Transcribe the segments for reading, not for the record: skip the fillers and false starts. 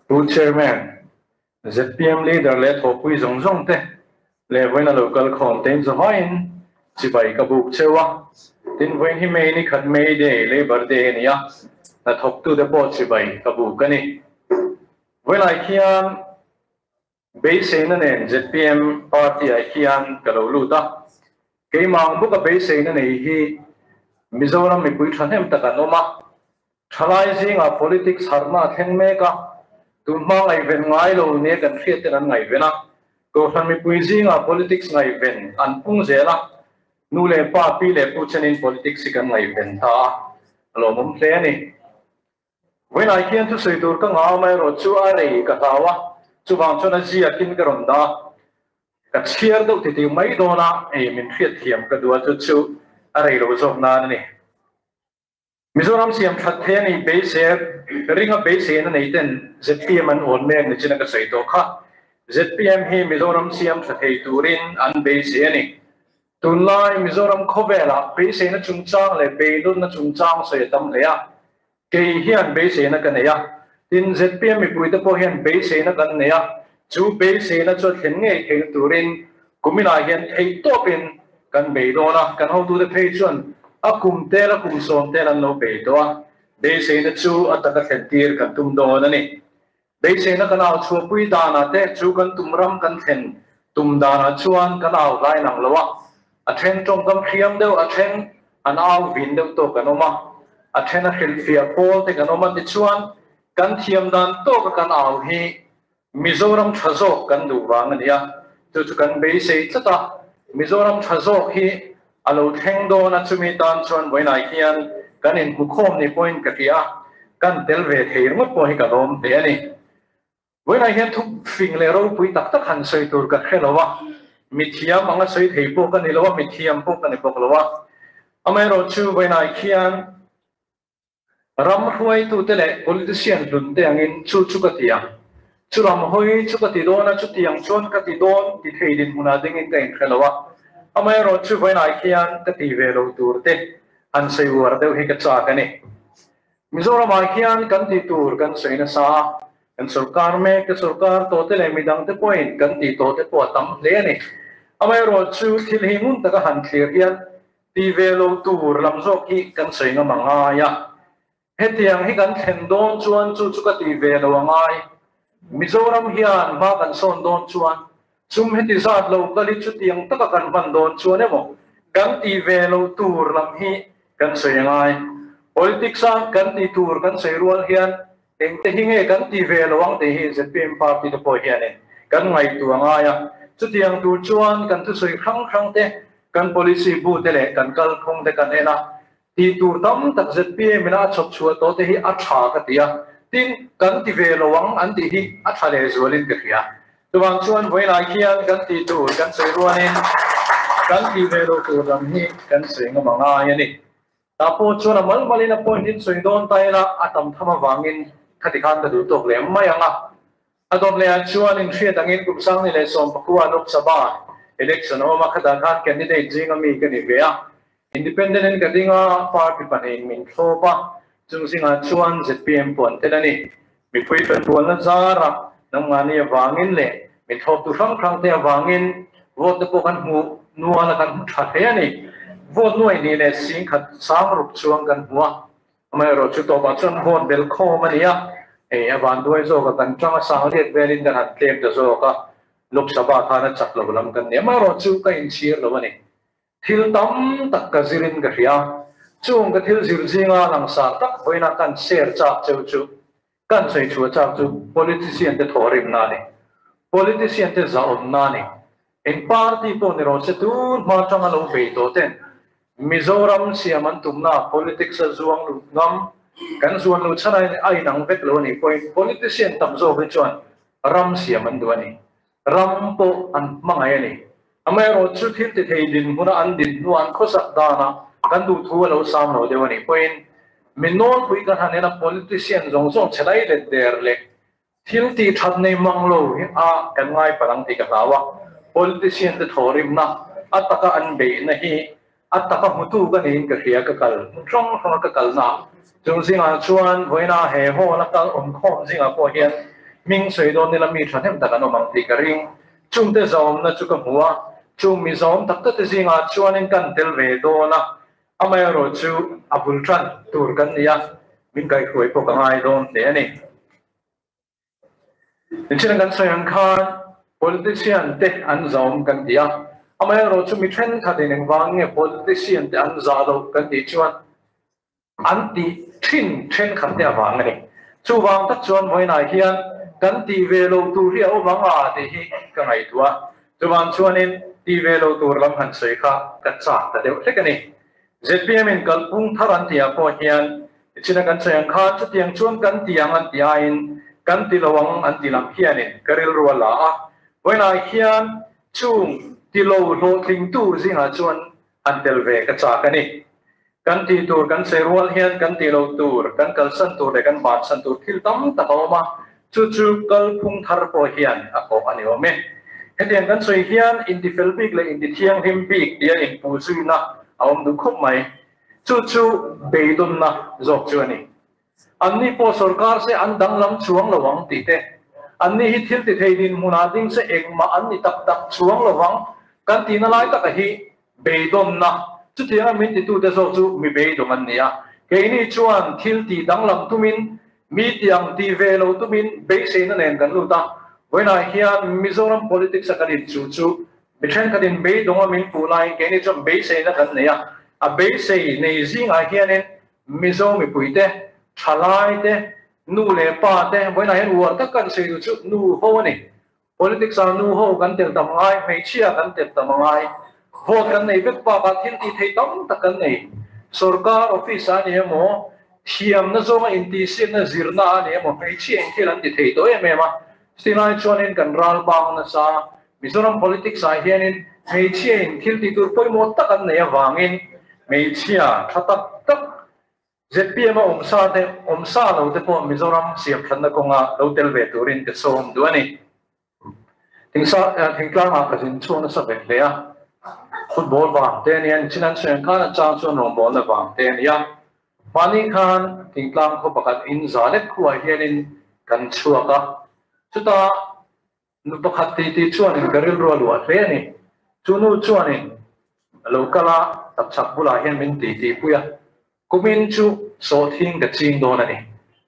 Pu Chairman, zpm Leader leh thawhpui zawng zawng te leh vawiin a lo kal khawm te in zavaiin chibai ka buk cheu a. Tin, vawiin hi May ni khat May Day, Labour Day a ni a, hnathawktute pawh chibai ka buk a ni. Vawiinah khian Beiseina nen zpm party ah hian ka lo lut a, keimah ang bawka beiseina nei hi Mizoram mipui thahnem tak an awm a, thalai zingah politics harhna a thleng mek a, tunhma ngaihven ngai lo nia kan hriat ten an ngaihven a, Kohhran mipui zingah politics ngaihven an pung zel a, nu leh pa, pi leh pu chenin politics hi kan ngaihven ta a, a lawmawm hle a ni. Vawiinah hian thusawi tur ka ngah amaherawh chu a rei ka hlau a, chuvang chuan a ziakin ka rawn dah a, ka chhiar deuh titih mai dawn a, ei min hriatthiam ka duh a, chu chu a rei lo zawk nan a ni. Mizoram siam that thei a nih beisei ringa beiseina nei ten zpm an awn mek nichin a ka sawi tawh kha. Zpm hi Mizoram siam tha thei turin an beisei a ni. Tunlai Mizoram khawvelah beiseina chungchang leh beidawtna chungchang sawi a tam hle a, kei hian beiseina ka nei a, tin zpm mipuite pawh hian beiseina kan nei a, chu beiseina chu a thlen ngei theihna turin kuminah hian theihtawpin kan bei dawn a, kan hotute phei chuan a kum tel a kum sawm tel an lo bei tawh a, beiseina chu a taka thlen tir kan tum dawn a ni. Beiseina kan au chhuahpui danah te chu kan tum ram kan thlen tum danah chuan kan au hlai nang lo a, a then tawngkam hriam deuh, a then an au vin deuh tawk kan awm a, a then a hrilhfiah pawl te kan awm a, tichuan kan thiam dan tawka kan au hi Mizoram tha zawk kan duh vang a ni a, chu chu kan beisei tlat a, Mizoram tha zawk hi a lo thleng dawn a, chumi tan chuan vawiinah hian kan inhmukhawm ni pawhin ka hria a, kan tel ve thei ringawt pawh hi ka lawm hle a ni. Vawiinah hian thu fing leh ropui tak tak han sawi tur ka hre lo a, mithiam anga sawi thei pawh ka ni lo a, mithiam pawh ka ni bawk lo a, amaherawhchu vawiinah khian Ram hruaitute leh politician hlunte angin chu chu ka ti ang, chu ram hawi chu ka ti dawn a, chutiang chuan ka ti dawn ti thei dinhmunah dingin ka inhre lo a, amaherawh chu vawiinah khian ka ti ve lo tur te han sawi uar deuh hi ka chak a ni. Mizoramah hian kan tih tur kan sawi nasa a, kan sorkar mek te, sorkar tawh te leh midangte pawhin kan tih tawh te pawh a tam hle a ni. Amaherawh chu thil hi ngun taka han thlir hian Ti ve lo tur lam zawk hi kan sawi ngam a ngai a, hetiang hi kan thlen dawn chuan chu chu ka ti ve lo a ngai. Mizoram hian hma kan sawn dawn chuan chum heti zat lo kal hi chutiang taka kan hman dawn chuan emaw kan ti ve lo tur lam hi kan sawi a ngai. Politics a kan ti tur kan sawi rual hian Engte hi nge kan ti ve lo ang tih hi zpm party te pawh hianin kan ngaihtuah a ngai a. Chutiang tur chuan kan thusawi hrang hrang te, kan policy bu te leh kan kalphung te kan en a, tih tur tam tak zpm ina a chhawp chhuah tawh te hi a tha ka ti a, tin kan ti ve lo ang an tih hi a tha lehzualin ka hria. Chuvang chuan vawiinah khian kan tih tur kan sawi rualin kan tih ve lo tur lam hi kan sawi ngam a ngai a ni. Tah pawh chuan a mal malin a point in sawi dawn ta ila a tam tham avangin khati khan ka duh tawk leh mai ang a. A dawt lehah chuan inhriat angin kum sangni leh 19 Lok Sabha election a awm a, khatah khan candidate zinga mi ka ni ve a. Independent in ka ding a, party pahnihin min thlawp a, chung zingah chuan zpm pawh an tel a ni. Mipui tanrualna zara nangmahni avangin leh min thlawptu hrang hrang te avangin vote te pawh kan hmu nual a, kan hmu tha hle a ni. Vote nuai hnih leh sing khat sang rup chuang kan hmu a, amaherawh chu tawpah chuan vote bel khawm a ni a, hei a vanduai zawk a kan tang a sang riat velin kan han tlem ta zawk a, Lok Sabha khan a chak lo lam kan ni. Amaherawh chu ka inchhir lo a ni. Thil tam tak ka zirin ka hria. Chung ka thil zir zinga langsar tak vawiina kan share chak cheu chu, kan sawi chhuah chak chu politician te thawhrimna a ni. Politician te zahawmna a ni. Eng party pawh ni rawh se tun hma atanga lo bei tawh ten Mizoram siam an tumna politics a zuang lut ngam, kan zuan luh chhan a inang vek lo a nih pawhin politician tam zawk hi chuan ram siam an duh a ni. Ram pawh an hmangaih a ni. Amaherawh chu thil ti thei dinhmuna an din hnuah an khawsak danah kan duhthu a lo sam lo deuh a nih pawhin mi nawlpui kan han en a, politician zawng zawng chhe lai let der leh thil tih that nei mang lo hi a kan ngai palh ang tih ka hlau a. Politician te thawhrimna a taka an beihna hi A taka hmutu ka niin ka hria, ka kal hmun hrang hranga ka kalna chung zingah chuan vawiina he hall a kal awm khawm zingah pawh hian Hming sawi dawn nila mi thahnem tak an awm ang tih ka ring. Chungte zawmna chu ka hmu a, chung mi zawm tak tak te zingah chuanin kan tel ve dawn a, amaherawh chu a bul tan tur kan ni a, min kaihhruai pawh ka ngai dawn hle a ni. Nichina kan sawi ang khan politician te an zawm kan ti a, amaherawh chu mi thenkhatin engvang nge politician te an zah loh kan tih chuan An tih thin thenkhat te avang a ni. Chuvang tak chuan vawiinah hian kan tih ve lo tur hi a awm ang a tih hi ka ngaihtuah a. Chuvang chuanin tih ve lo tur lam han sawi kha ka chak ta deuh hlek a ni. Zpm in kalphung thar an tihah pawh hian china kan sawi ang kha chutiang chuan kan ti ang an ti aiin kan ti lo ang an ti lam hianin ka rilru a la a. Vawiinah hian chung ti lo hlawhtlingtu zingah chuan an tel ve ka chak a ni. Kan tih tur kan sawi rual hian kan tih loh tur, kan kalsan tur leh kan bansan tur thil tam tak a awm a, chu chu kalphung thar pawh hian a kawh a ni awm e. Hetiang kan sawi hian intifel bik leh intithianghlim bik tia inpuh zuina a awm duh khawp mai. Chu chu beidawnna zawk chu a ni. Anni pawh sorkar se an danglam chuang lo ang tih te, anni hi thil ti thei dinhmunah ding se engmah an ni tak tak chuang lo vang kan tihna lai taka hi beidawnna chutianga min titute zawk chu mi beidawng an ni a. Keini chuan thil tih danglam tumin, mi ti ang tih ve lo tumin beiseina nen kan lut a. Vawiinah hian Mizoram politics a kan inchuh chu mi thenkhatin beidawnga min puh laiin keini chuan beiseina kan nei a. A beisei nei zingah hianin Mizo mipuite, thalaite, nu leh pa te, vawiinah hian uar tak kan sawi duh chu nu ho a ni. Politics ah nu ho kan tel tam ngai, hmeichhia kan tel tam a ngai. Vote kan nei vek bakah thil tih theih tam tak kan nei. Sorkar office ah a ni emaw, thiamna zawnga intihsiakna zirna ah a ni emaw, hmeichhia in thil an ti thei tawh em em a. Chutih lai chuanin kan ral bang nasa. Mizoram politics ah hianin hmeichhia in thil tih tur pawimawh tak an nei avangin hmeichhia tha tak tak zpm a awm sa te awm sa lo te pawh Mizoram siam thatna kawnga lo tel ve turin ka sawm duh a ni. Thingsa thingtlang ah ka zin chhuak nasa ve hle a, football vang te a nia, nichin an sawi ang khan a chang chuan rawngbawlna vang te a nia. Mahni khan thingtlang khaw pakhat in za lek khuah hianin kan chhuak a, chutah Nu pakhat titi chuanin ka rilru a luah hle a ni. Chu nu chuanin a lo kal a, tapchhak bulah hian min titi pui a, Kumin chu sawhthing ka ching dawn a ni.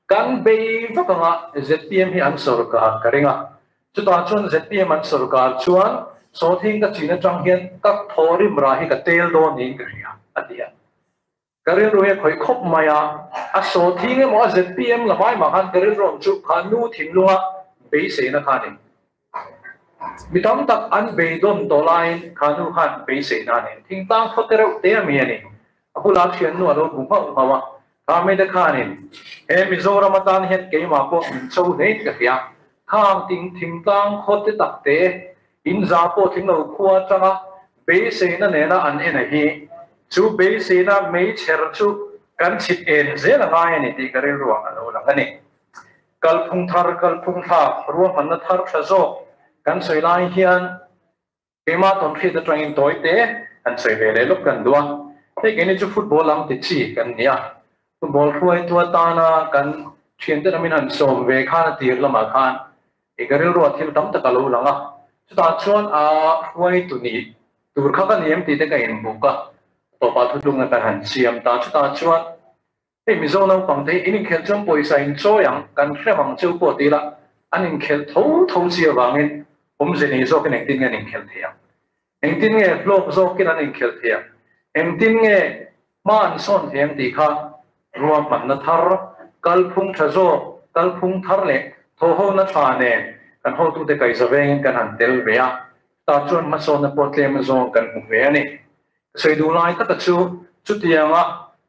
Kan bei vak anga zpm hi an sawrkar ka ring a. Chutah chuan zpm an sawrkar chuan sawhthing ka chin atang hian ka thaw rim rah hi ka tel dawn niin ka hria, a ti a. Ka rilru hi a khawih khawp mai a, a sawhthing emaw a zpm la hmai mah khan ka rilru ang chu kha nu thinlunga beiseina kha a ni. Mi tam tak an beidawn tawh laiin kha nu khan beiseina a nei. Thingtlang khaw te reuh te ami a ni. A bulah thiannu a lo bu nghauh nghauh a, kha mite khanin he Mizoram atan hian keimah pawh min cho hlein ka hria. Khang ting thingtlang khaw te tak te In za pawh tling lo khua atanga beiseina nena an en a hi, chu beiseina meichher chu kan chhit en zel a ngai a ni tih ka rilruah a lo lang a ni. Kalphung thar, kalphung thlak, ruahmanna thar tha zawk kan sawi lai hian keimah tawnhriat atangin tawi te han sawi ve leh lawk kan duh a. Hei keini chu football lam ti chi kan ni a, football hruaitu atana kan thiante lamin han sawm ve khan a tir lamah khan I ka rilruah thil tam tak a lo lang a, chutah chuan a hruaitu nih tur kha ka ni em tih te ka inbuk a, tawpah thutlukna kan han siam ta. Chutah chuan hei Mizo naupang te hi in inkhelh chuan pawisa in chawi ang, kan hrem ang cheu pawh ti ila an inkhelh tho tho chi avangin awmze nei zawkin engtin nge an inkhelh thei ang? Engtin nge hlawk zawkin an inkhelh thei ang? Engtin nge hma an sawn thei ang tih kha ruahmanna thar, kalphung tha zawk, kalphung thar leh thawhhona tha nen kan hotute kaihza vengin kan han tel ve a, chutah chuan hmasawnna pawh tlem azawng kan hmu ve a ni. Ka sawi duh lai taka chu chutianga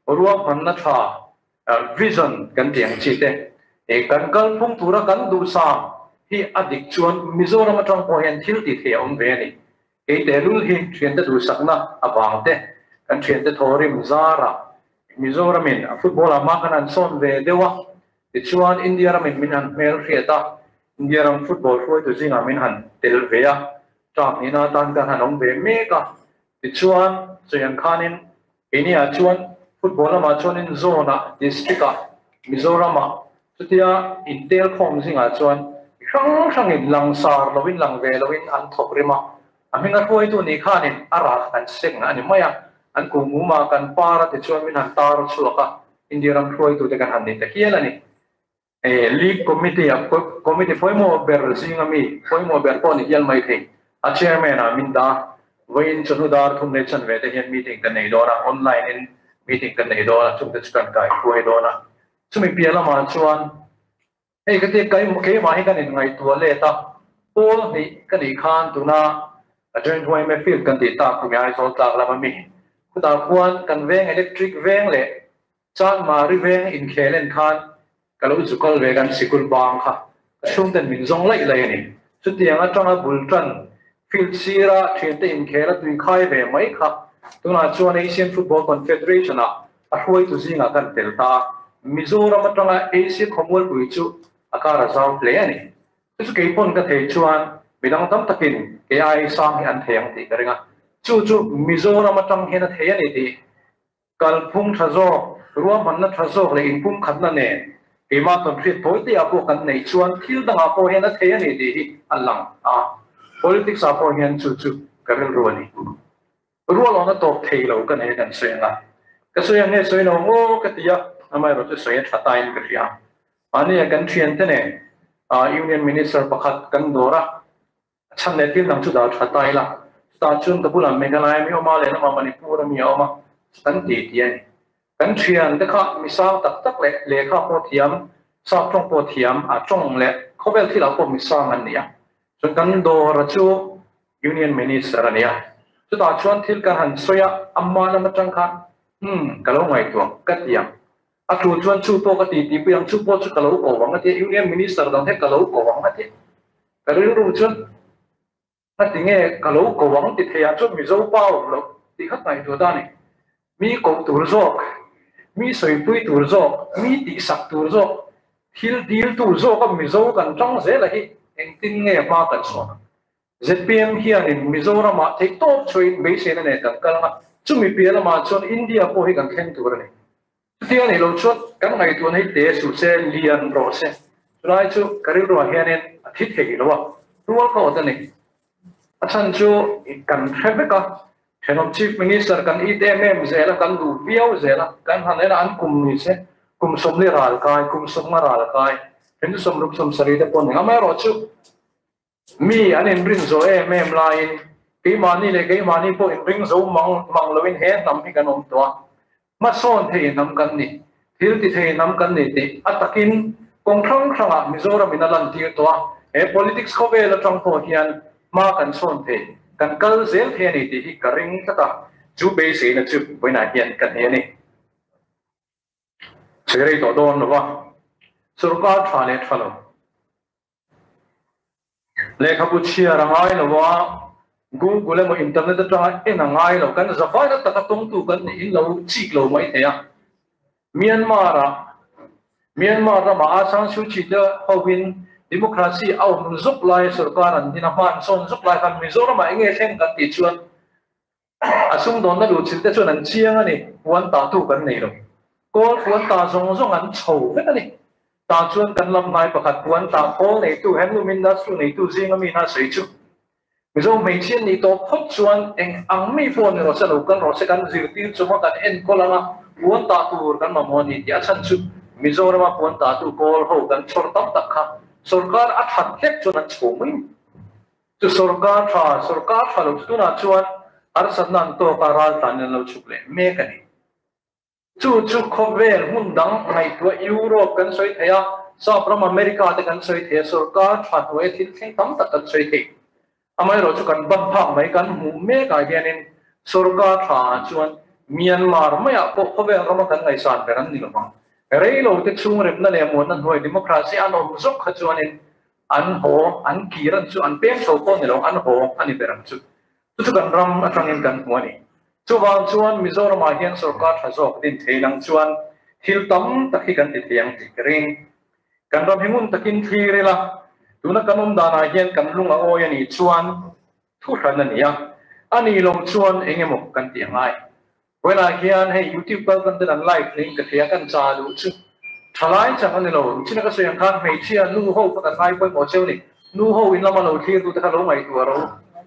ruahmanna tha, vision kan tih ang chi te, kan kalphung tura kan duhsam hi a dik chuan Mizoram atang pawh hian thil tih theih a awm ve a ni. Kei tehlul hi thiante duhsakna avang te, kan thiante thawrim zarah Mizoramin a football ah hma kan han sawn ve deuh a, tichuan India ramin min han hmelhriat a, India ram football hruaitu zingah min han tel ve a, term hnihna atan kan han awm ve mek a, tichuan chawih ang khanin Keiniah chuan football lamah chuanin zone-ah, district-ah, Mizoram-ah chutia intel khawm zingah chuan Hrang hrangin langsar loin lang ve loin an thawk rim a, a hminga hruaitu nih khanin a rak an seng a ni mai a, an kuhmum a kan par a tichuan min han tar chhuak a, India ram hruaitute kan han ni ta hial a ni. League Committee a Committee pawimawh ber zinga mi pawimawh ber pawh ni hial mai thei a Chairman ah min dah. Vawiin chawhnu dar thum leh chanve te hian meeting kan nei dawn a, online in meeting kan nei dawn a, chungte chu kan kai hruai dawn a. Chumi piah lamah chuan hei ka tia keimah hi kan inngaihtuah let a, pawl hnih ka nih khan tuna a Joint YMA Field kan tih tak khumi Aizawl tlak lama mi khutah khuan kan veng electric veng leh Chanmari veng inkhel en khan ka lo zu kal ve kan sikul bang kha ka chhungten min zawng laih laih a ni. Chutiang atanga bul tan field sira thiante inkhel a tui khai ve mai kha tunah chuan Asian Football Confederation ah a hruaitu zingah kan tel ta a, Mizoram atanga Asia khawmualpui chu a kar a zau hle a ni. Chu chu keipawn ka thei chuan midang tam takin kei ai sang hi an thei ang tih ka ring a, chu chu Mizoram atang hian a thei a ni tih Kalphung tha zawk, ruahmanna tha zawk leh inpumkhatna nen keimah tawn hriat tawi te ah pawh kan neih chuan thil dangah pawh hian a thei a ni tih hi a lang a, politics ah pawh hian chu chu ka rilru a ni. Rualawna tawp thei lo ka nei a kan sawi ang a, ka sawi ang nge sawi lo ang aw ka ti a, amaherawh chu sawi a tha tain ka hria. Mahni a kan thiante nen Union Minister pakhat kan dawr a, A chhan leh thil dang chu dah tha ta ila, chutah chuan ka bulah Meghalaya mi awm a, lehlamah Manipur a mi a awm a, chu kan ti ti a ni. Kan thian te kha mi sang tak tak leh lehkha pawh thiam, sap tawng pawh thiam, a tawng leh khawvel thilah pawh mi sang an ni a. Chuan kan dawra chu Union Minister a ni a, chutah chuan thil kan han sawi a, amma lam atang khan, Umm, ka lo ngaihtuah, ka ti ang. A tul chuan chu pawh ka ti ti pui ang, chu pawh chu ka lo ko ang a ti a, Union Minister dang te ka lo ko ang a ti a. Ka rilru chuan a ti nge ka lo ko ang ti thei ah chuan Mizo pa awm loh tih kha ngaihtuah ta a ni. Mi koh tur zawk, mi sawipui tur zawk, mi tihsak tur zawk, thil dil tu zawk a Mizo kan tang zel a hi engtin nge hma kan sawn ang? Zpm hianin Mizoramah theihtawp chhuahin beiseina nen kan kal ang a, chumi piah lamah chuan India pawh hi kan thleng tur a ni. Chutia nih loh chuan kan ngaihtuahna hi te suh se, lian rawh se. Chulai chu ka rilruah hianin a thi thei lo a, rual ka awt a ni. A chhan chu kan hre vek a, thenawm Chief Minister kan it em em zel a, kan duh viau zel a, kan han en a, an kum ni se, kum sawmli ral kai, kum sawmnga ral kai, then chu sawmruk sawmsarih te pawh ni. Amaherawhchu Mi an inrin zawh em em laiin keimahni leh keimahni pawh inring zo mang mang loin he hnam hi kan awm tawh a, hmasawn thei hnam kan ni, thil ti thei hnam kan ni tih a takin kawng hrang hrangah Mizoramin a lantir tawh a, he politics khawvel atang pawh hian hma kan sawn thei, kan kal zel thei a ni tih hi ka ring tlat a, chu beiseina chu vawiinah hian ka nei a ni. Sawi rei tawh dawn lova, sorkar tha leh tha lo. Lehkhabu chhiar a ngai lo a, Google emaw internet atanga en a ngai lo. Kan zavaina taka tawngtu kan nih in lo chik lo mai thei a. Myanmar-ah, Myanmar ramah Aung San Suu Kyi te hovin democracy a awm zuk lai sorkar an din a, hma an sawn zuk lai khan Mizoramah eng nge thleng kan tih chuan a sumdawnna luhchilh te chuan an chiang a ni, puan tahtu kan nei lo. Kawl puan tah zawng zawng an chho vek a ni. Tah chuan kan lam hnai pakhat puan tah khawl neitu handloom industry neitu zinga mi hna sawi chu Mizo hmeichhia nih tawh phawt chuan eng ang mi pawh ni rawh se lo kal rawh se kan zirtir chunga kan enkawl anga puan tah tur kan mamawh a ni tih a chhan chu Mizorama puan tahtu kawl ho kan chhawr tam tak kha sorkar a that hlek chuan an chho mai. Chu sorkar tha, sorkar tha lo chu tunah chuan harsatna an tawk a, raltlan an lo chhuk leh mek a ni. Chu chu khawvel hmun dang ngaihtuah Europe kan sawi thei a, Sap ram America te kan sawi thei a, sorkar tha hnuaia thil thleng tam tak kan sawi thei. Amaherawh chu kan ban phak mai kan hmuh mek ah hianin sorkar tha ah chuan Myanmar maiah pawh khawvel rama kan ngaihsan ber an ni lo vang. Reilo te chhung remna leh muanna hnuai democracy an awm zawk kha chuanin An haw, an kir an chu, an peng chho pawh ni lo, an haw a ni ber ang chu. Chu chu kan ram atangin kan hmu a ni. Chuvang chuan Mizoramah hian sorkar tha zawk din thei lang chuan thil tam tak hi kan ti thei ang tih ka ring. Kan ram hi ngun takin thlir ila, tuna kan awm danah hian kan lung a awi a nih chuan thu hran a ni a, a nih loh chuan eng emaw kan tih a ngai. Vawiinah hian hei YouTube kal kan ten an live niin ka thei a, kan cha luh chu. Thalai chang a ni lo. China ka sawi ang khan hmeichhia nu ho kha kan ngai pawimawh cheu a ni. Nu ho in lama lo thlir tu te kha lo ngaihtuah ro.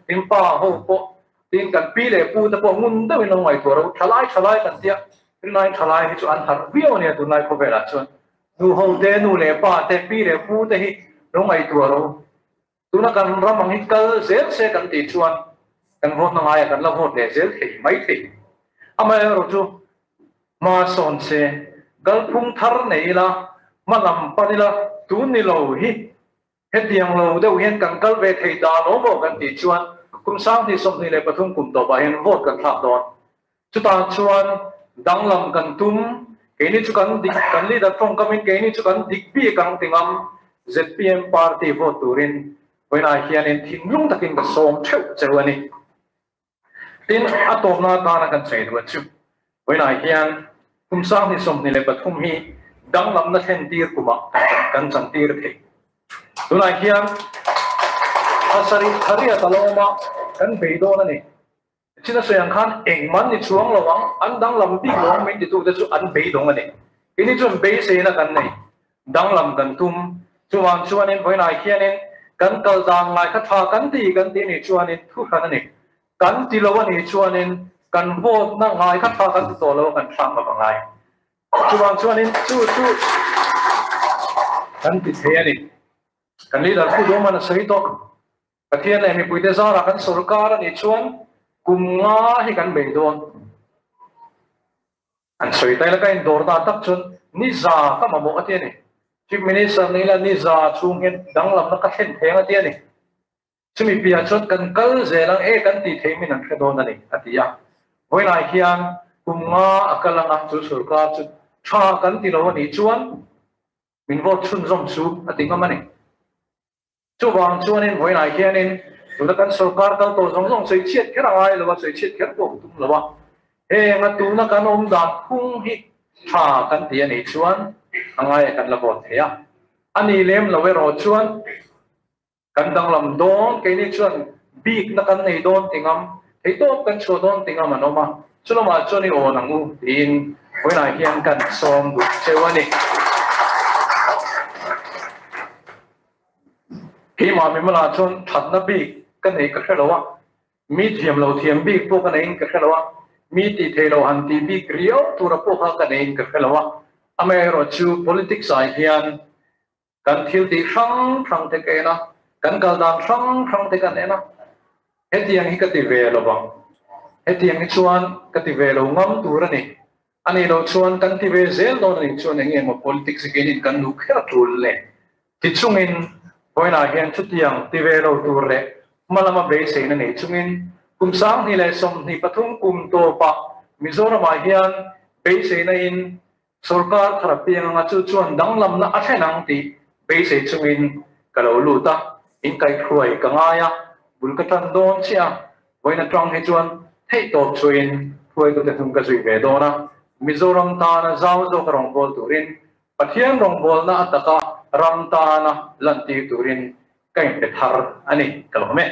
Tin pa ho pawh, tin kan pi leh pu te pawh ngun deuhin lo ngaihtuah ro. Thalai thalai kan tia, rinai thalai hi chu an harh viau a nia tunlai khawvelah chuan. Nu ho te, nu leh pa te, pi leh pu te hi lo ngaihtuah ro. Tuna kan ram ang hi kal zel se kan tih chuan kan vote na ngaiah kan la vote leh zel thei mai thei. Amaherawhchu chu hma sawn se, kalphung thar nei ila, hma lam pan ila, tun ni lo hi hetiang lo deuh hian kan kal ve thei dan awm aw kan tih chuan kum 2023 kum tawpah hian vote kan thlak dawn. Chutah chuan danglam kan tum, keini chu kan dik, kan leader tawngkamin keini chu kan dik bik ang ti ngam zpm party vote turin vawiinah hianin thinlung takin ka sawm theuh cheu a ni. Tin, a tawpna atana kan sawi duh chu vawiinah hian kum 2023 hi danglamna thlen tir kumah kan chantir thei. Tunah hian pasarih thariat a lawm a, kan bei dawn a ni. China sawi ang khan engmah an ni chuang lo ang, an danglam bik lo ang min titute chu an beidawng a ni. Keini chuan beiseina kan nei, danglam kan tum. Chuvang chuanin vawiinah hianin kan kal dan ngai kha tha kan ti kan ti nih chuanin thu hran a ni. Kan ti lo a nih chuanin kan vote na ngai kha tha kan ti tawh lo a kan thlak lo a ngai. Chuvang chuanin chu chu kan ti thei a ni. Kan leader Pu Duhman a sawi tawh. Pathian leh mipuite zarah kan sawrkar a nih chuan kum nga hi kan bei dawn. An sawi taila ka indawr dan tak chuan ni za ka mamawh a ti a ni. Chief Minister ni ila ni za chhung hian danglamna ka thlen theng a ti a ni. Chumi piah chuan kan kal zel ang e kan tih theih min an hre dawn a ni a ti a. Vawiinah hian kum nga a kal anga chu sawrkar chu tha kan ti lo a nih chuan min vote chhunzawm chu a ti ngam a ni. Chuvang chuanin vawiinah hianin tuna kan sorkar kal tawh zawng zawng sawi chhiat kher a ngai lo a, sawi chhiat kher pawh ka tum lo a. Heng a tuna kan awm dan phung hi tha kan ti a nih chuan a ngaia kan la vote thei a. A ni lem lo erawh chuan kan danglam dawn, keini chuan bikna kan nei dawn ti ngam, theihtawp kan chhuah dawn ti ngam an awm a. Chulamah chuan i awn ang u tiin vawiinah hian kan sawm duh cheu a ni. Keimah mimala chuan thatna bik ka nei ka hre lo a, mi thiam lo thiam bik pawh ka neiin ka hre lo a, mi tih thei lo han tih bik riau tura pawh kha ka neiin ka hre lo a. Amaherawhchu politics ah hian kan thil tih hrang hrang te ka en a, kan kal dan hrang hrang te kan en a, hetiang hi ka ti ve lo vang, hetiang hi chuan ka ti ve lo ngam tur a ni. A nih loh chuan kan ti ve zel dawn a nih chuan eng nge maw politics hi keinin kan luh kher tul le ti chungin vawiinah hian chutiang ti ve lo tur leh hma lama beiseina nei chungin kum 2023 kum tawpah Mizoramah hian beiseina in sawrkar thar a piang anga chu chuan danglamna a thlen ang tih beisei chungin ka lo lut a, in kaihhruai ka ngai a, bul ka tan dawn chiah a. Vawiin atang hi chuan theihtawp chuin hruaitute hnung ka zui ve dawn a, Mizoram tana zau zawka rawngbâwl turin, Pathian rawngbâwlna a taka ram tana lantir turin ka inpe thar a ni, ka lawm e.